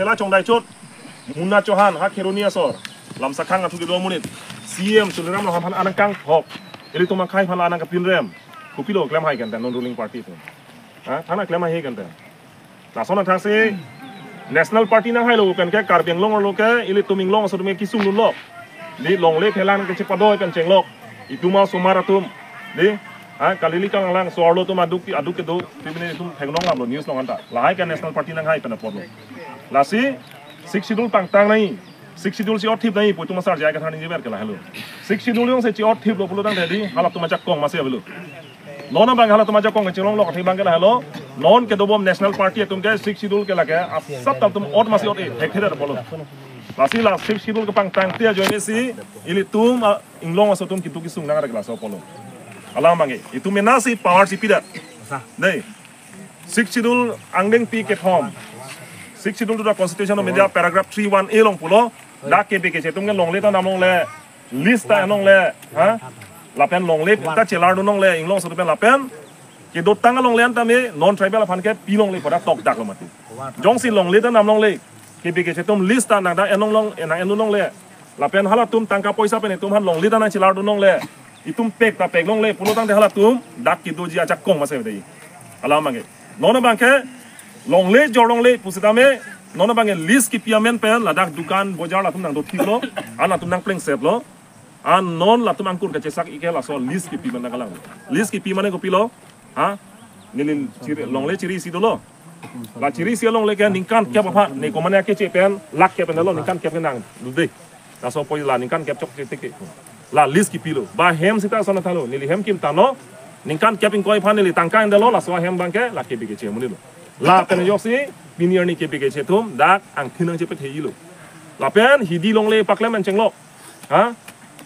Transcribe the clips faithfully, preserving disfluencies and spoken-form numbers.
La chongdai chot. Munna Chauhan, ha Kheroni asor. Lamsakhang athu kedo amonit. C M Tuliram Ronghang aphan anang kangthok. Ilitum akhei aphan anang kapinrem. Kopilo klem hai kenten non ruling party atum. Ha, thana klem hai kenten. Lason athak si National Party nanghailo pen ke Karbi Anglong arlo ke ilitum inglong aso atum ke kesung dunlo. Di longle phelang ke chepadoi pen chenglok. Itum asomar atum. Di, ha, kalili kanglang so arlo atum aduk aduk kedo. Pini itum theklong lamlo news along anta. Lahai ke National Party nanghai pen apotlo. Lasi Sixth Schedule pangtang nangji. Sixth Schedule si othip nangji pu itum asar J I Kathar ningjever ke lahelo. Sixth Schedule jongsi si othiplo pulo tangte di halatum ajakong masi avelo. Non abang halatum ajakong kachelonglok athe abang ke lahelo. Non kedobom National Party atum ke Sixth Schedule ke lake asap atum ot masi ot-e thekthe pulo. Lasi la Sixth Schedule kepangtangte ajoine si ilitum, ah, inglong aso atum keduk kesung nang ada ke laso pulo. Alam abang ke itum mena si power si pidat. Dei. Sixth Schedule angdengpi kethom. Sixth Schedule to the Constitution of India paragraph three one A along pulo. Dak K B K H atum ke longle ta nam longle, list ta longle, ha? Lapen longle ta chelar dun longle, inglong aso atum pen lapen kedotang alongle an tame non tribal aphan ke pi longle pada tokdaklo mati. Jongsi longle ta nam longle, K B K H atum list ta nang ta en long long, nang en dun longle. Lapen halatum tangka poisa pen itum aphan longle ta nang chelar dun longle. Itum pek ta pek longle pulo tangte halatum dak kedoji ajakong masi dei. Alam abang ke. Non abang ke longle jor longle pusitame non abang ke list kepi amen pen ladak dukan bojar latum nangdothiplo. An latum nangplengseplo. An non latum angkur kachesak-ik ke laso list kepi amen nangkalang. List kepi mane kopilo? Ha? Neli chiri, longle chiri isi dolo. La chiri isi alongle ke ningkan kep aphan, ne komane akeche pen, lak kep pen dolo, ningkan kep ke nang, dudek. Laso apot la ningkan kep chokche teke. La list kepilo. Ba hem sita ason athalo, neli hem kim tanglo, ningkan kep ingkoi aphan neli tangka en dolo, laso ahem abang ke, la K B K H amonitlo. Lapen ajoksi, pini arni K B K H atum, dak angthin nangchepethelo. Lapen hidi longle paklem pen chenglok. Ha?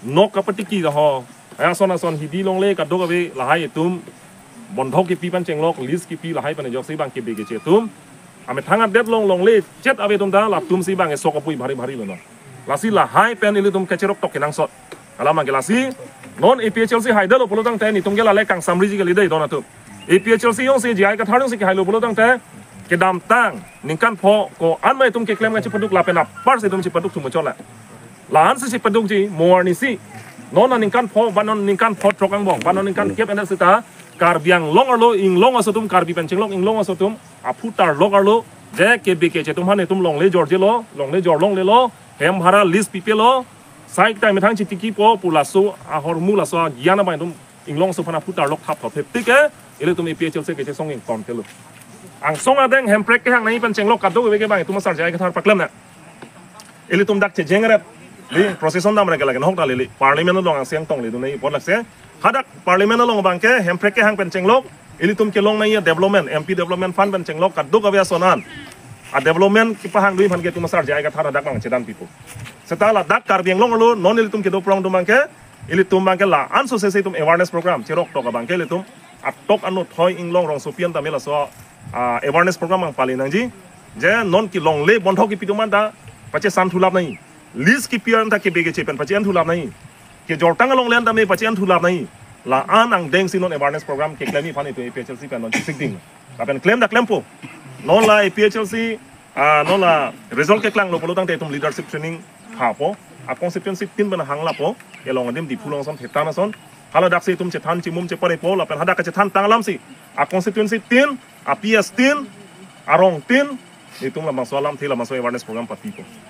Nok kapatiki ho. Ha, ason ason hidi longle kadokave lahai itum bondhok kepi pen chenglok, list kepi lahai pen ajoksi abang K B K H atum. Amethang adet along longle chet ave atum ta latum si abang sok apui bhari bhari lo non. Lasi lahai pen ilitum kacherok tok kenangsot. Alam abang ke lasi non A P H L C haidetlo pulo tangte netum ke lale kangsamriji kali dei don atum. A P H L C jongsi J I Kathar jongsi kehailo pulo tangte kedamtang ningkan pho ko-an ma itum keklem kachepaduk lapen apar si itum chepaduk thum chot la. La-an si chepadukji mo arni si. Non aningkan pho, ba non ningkan pho throk angbong, ba non ningkan kep en sita Karbi Anglong arlo, inglong aso atum, Karbi pen chenglok inglong aso atum aphu tarlok arlo, je K B K H atum aphan itum longle jorjelo, longle jor longlelo, hem bhara list pipelo, side time methang chitiki po pu laso ahormu laso agyan abang itum inglong aso aphan aphu tarlok thap thap thep tike, ilitum A P H L C kechesong ingtontelo. Angsong adeng hemprek kehang nangji pen chenglok kadokave ke abang itum asar J I Kathar paklem na. Ilitum dak chejeng ret, di procession dam re ke lake nahok ta lili. Parliament along angse angtong le dun nangji apot lake. Hadak Parliament along abang ke hemprek kehang pen chenglok, ilitum kelong nangji development, M P development fund pen chenglok kadokave ason an. A development kepahang dunji aphan ke itum asar J I Kathar hadak abang chedan pipo. Seta ladak Karbi Anglong arlo non ilitum kedo prong atum abang ke, ilitum abang ke la-an so sese itum awareness program cherok tok abang ke ilitum atok anu thoi inglong rongsopi an tame laso, ah, awareness program abang pale nangji. Je non kelongle bondhok kepi atum anta pachesan thulap nangji. List kepi anta K B K H pen pache-en thulap nangji. Kejortang alongle anta me pache-en thulap nangji. La-an angdeng si non awareness program keklemji aphan itum A P H L C pen non chesik ding. Lapen klem ta klempo. Non la A P H L C, ah, non la result keklanglo pulo tangte itum leadership training thapo. A constituency tin pen hang lapo. Kelong adim Diphu along ason, Thetan ason. Hala daksi itum chethan chimum cheparepo, lapen hadak kachethan tang alam si. A constituency tin, a P S tin, arong tin, itum labangso alamthe labangso awareness program papipo.